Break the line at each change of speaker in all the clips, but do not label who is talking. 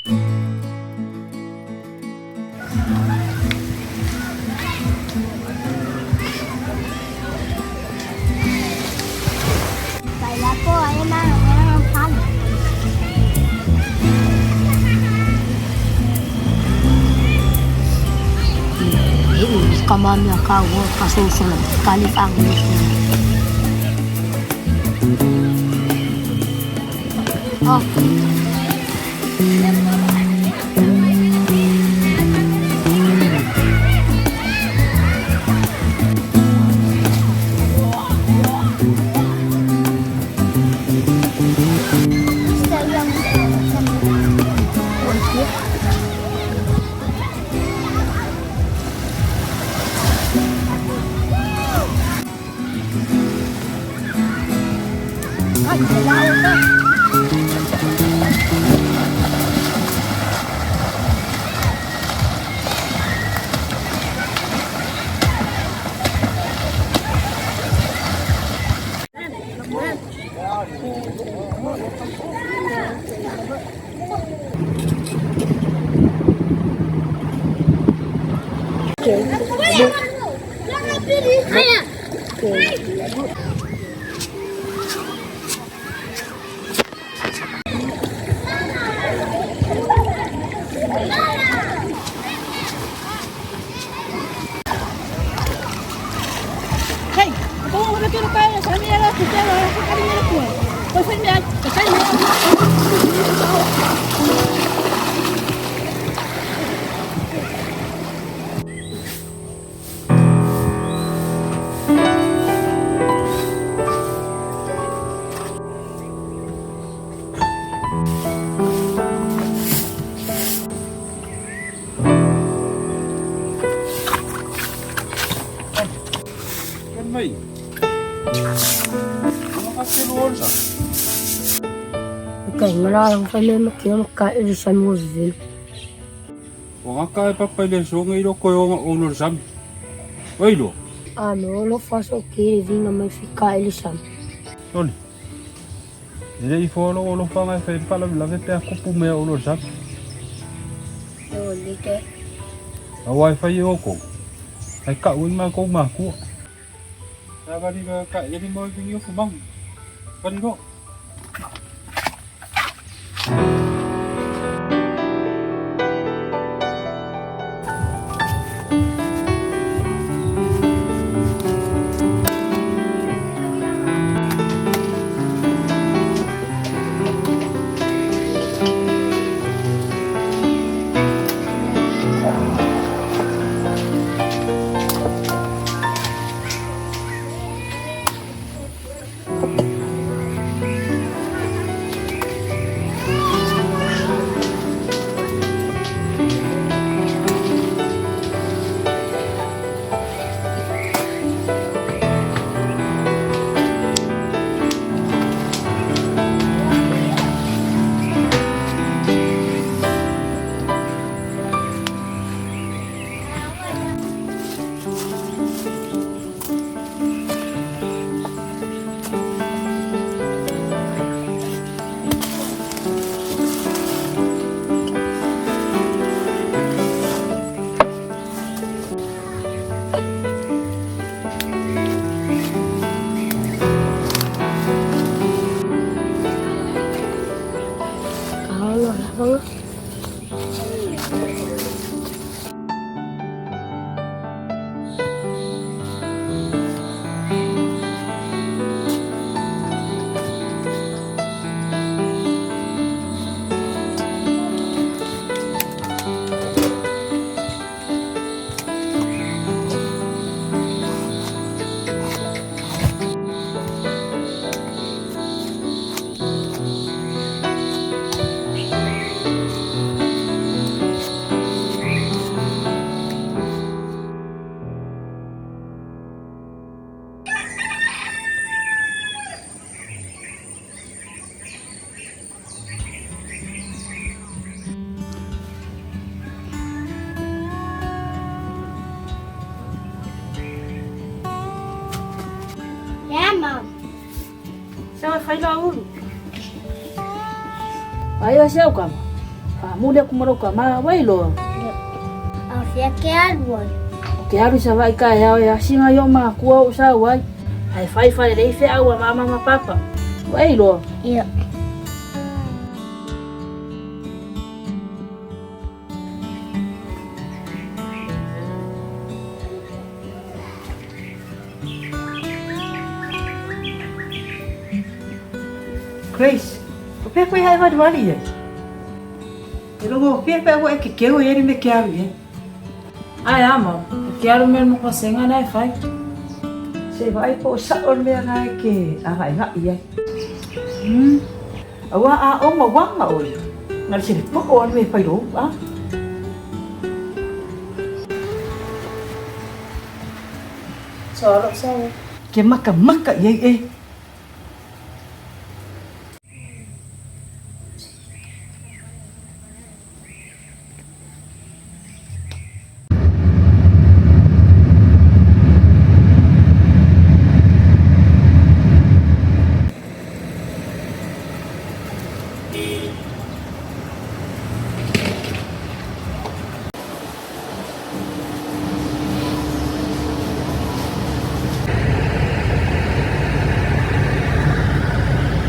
Oh.
O ngaka e papa i le songa i loko e onga ono le sami. Oi lo.
A no lo faso ke vinga mai fika ele sami.
Toli. E le i fo lo lo fanga e fe pala la ve pe a kupu mea o lo sami.
O le te.
A wai fai e oko. Ai ka ui ma kou ma kua. A vali ka e ni mo vingi o fumang. Vali lo.
Kaolo la fanga. Yeah, mom.
Sa fai la ulu. Ai a seu kama. Faamuli aku ma lou kāmā, ua iloa.
A o fea ke alu ai?
O ke alu i Savaʻi kaeao e asiga i oʻu makua oʻu sau ai. Ae fai falelei feʻau a Mama ma Papa. Ua e iloa?
Ia.
Grace, o pea koe hae waliwali ai? E rongo o pea pea ua e ke keu e eri me ke alu e.
Ae a mama, o ke alu mea no ka senga na e fai.
Se vaai po o sa'o le mea na e ke agaʻigaʻi ai. Auā a oma wanga ʻoe, na le sele poʻo a le mea e fai lou, a.
So alo sa.
Ke makamaka i ai e.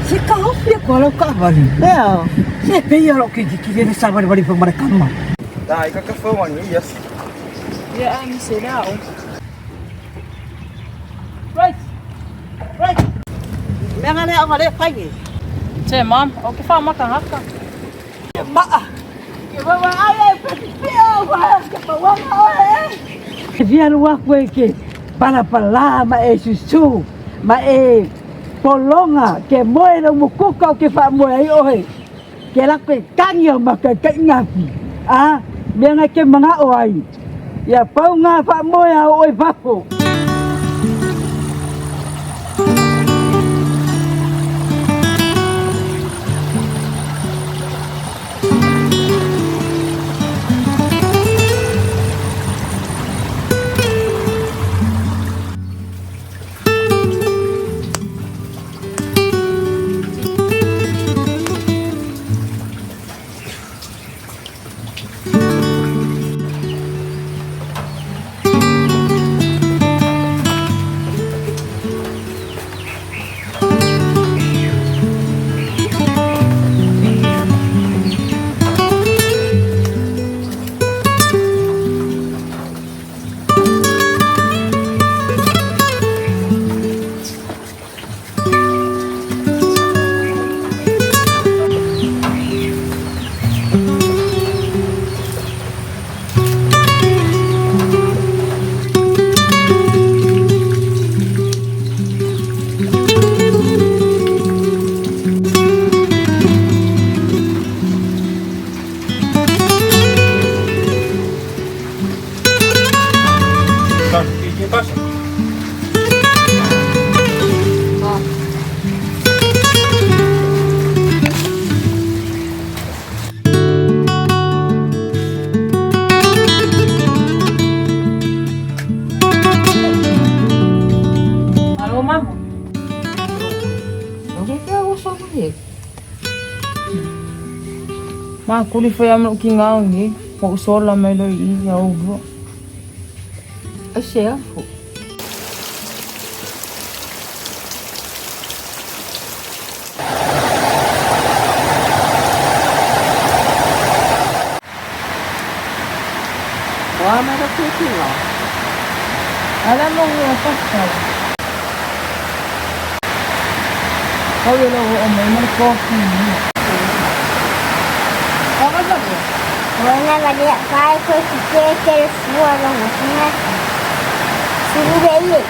Se kaofi aku a lau kaʻawale. Ea, se pei a lou keiki kili le sawaliwali fo ma le kama.
Dai ka ka fo ni yes.
Ia a mi se la o.
Right. Right. Mea nga lea o le fai ni.
Se mom, o ke fa maka haka.
Maa. Ke wawa ai ai pe pia wa ke pa wanga oe e. Fia alu aku e ke palapala ma e susu ma e pologa ke moe lou mukuka o ke faamoe ai oe. Ke lako e kagi au ma kaikaʻiga aku a mea nga ke manaʻo ai ia pau ngā faamoe a oe fafo.
Alo mama. Ma kuli fai ama ki ngā ngi, mo usola mai lo i ia ulo.
Ai se afu. Oa mai lo ke kinga.
Ala mo ngi a pasta. Kau ia lo o mai mai kofi ni.
Wana wale pai ko ke ke fua lo ngina. Suru be.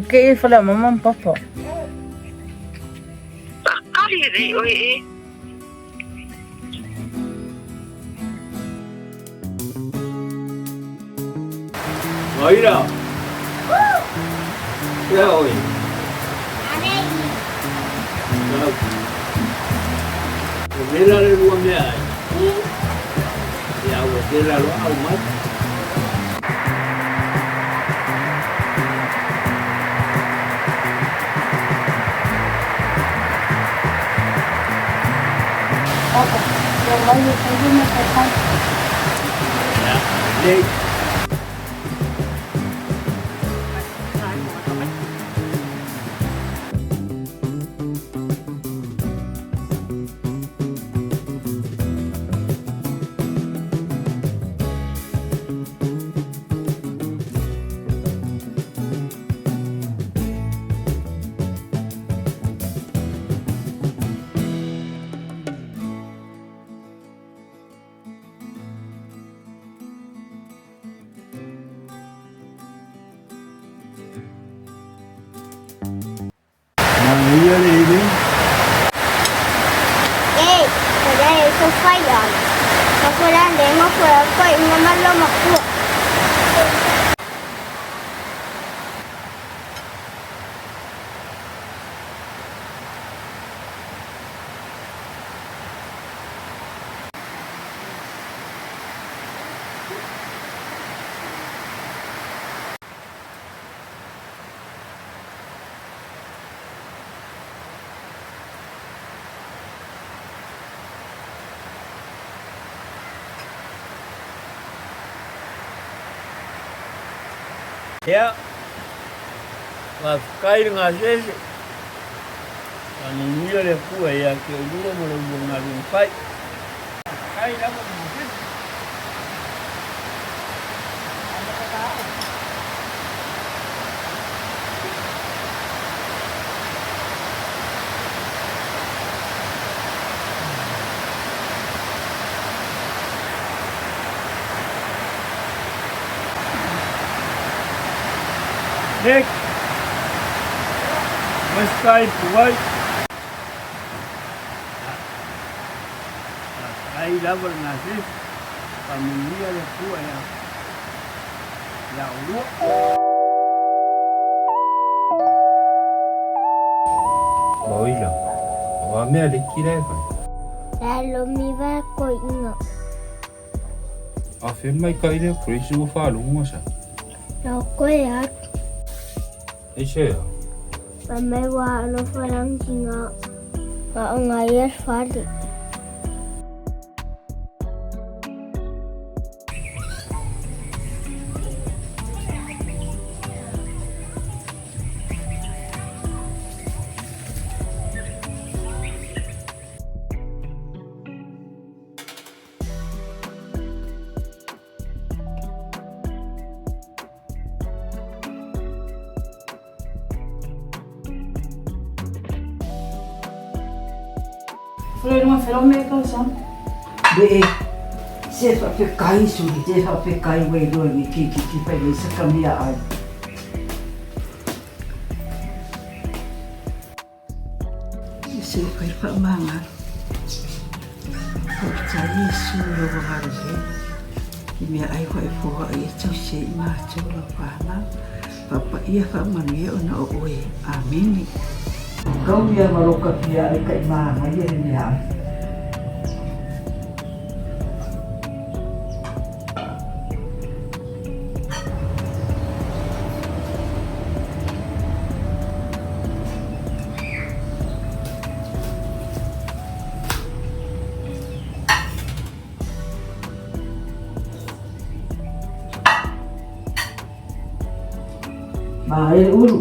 Ke i whala mama ma papa.
lelei oe e.
Maina. Ia oe. O vela le lua mea ai. Ia ua vela lo au mai.
Papa, ia mai le fai mea fai.
Ia, lelei. Manaia le ile.
Eh, kaya ito fire. Kapula lengo kula ko inamalo makua.
Ia, faafetai le gasese, faamanuia le Atua ia te oulua ma la oulua galuega fai. Faafetai lava le gasese. Nick, West Side, Faafetai lava le gasese, faamanuia le Atua ia oulua.
Maoila. O a mea le kila e fai.
Lalo mi va ko inga.
A fe mai ka ile Grace ua whaalunga sa.
No ko ya.
E se ya.
Pa mai wa alo falang kinga. Wa nga yes fali.
Fai lua felo me ka sa.
Be e se fa pe kai su te fa pe kai we lo ni ki ki ki fa ni sa kamia ai. Se fai fa manga. Ko ta Yesu lo wa le. I mea ai hoi foa i e tau se i mātou la whānau. Papa ia wha manuia ona o oe. Amene. Kau ia maloka pia ai ka i maanga ia le mea ai. Ma e ulu.